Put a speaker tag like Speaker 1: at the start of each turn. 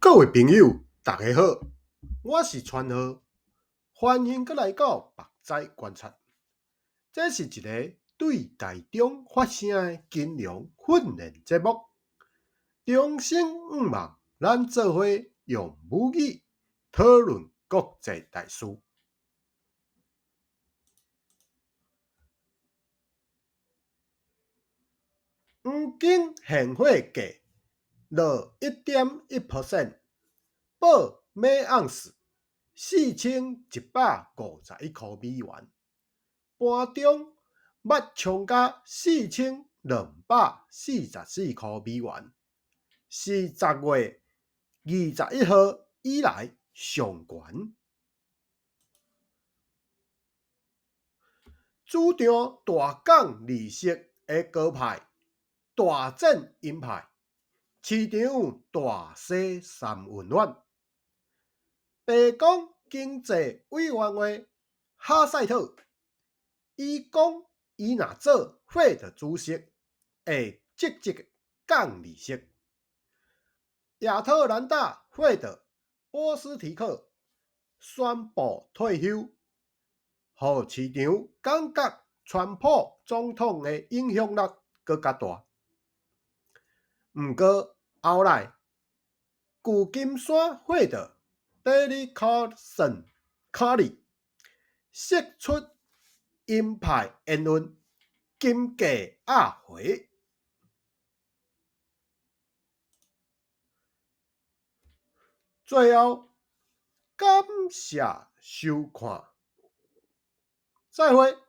Speaker 1: 各位朋友，大家好，我是川河，歡迎閣來到目屎觀察。這是一个對台中發聲的金融訓練節目。衷心向望咱做伙用母語討論國際大事。黃金現貨價落1.1%，報每盎司4151塊美元。盤中捌衝到4244塊美元，是10月21號以來上懸。主張大降利息的鷹派大戰鷹派，市場大洗三溫暖。白宮經濟委員會哈賽特，伊講伊若做費德主席，會積極降利息。亞特蘭大費德波斯提克宣布退休，予市場感覺川普總統的影響力閣較大。毋過後來，舊金山費德戴卡森卡利釋出鷹派言論，金價壓回。最後，感謝收看，再會。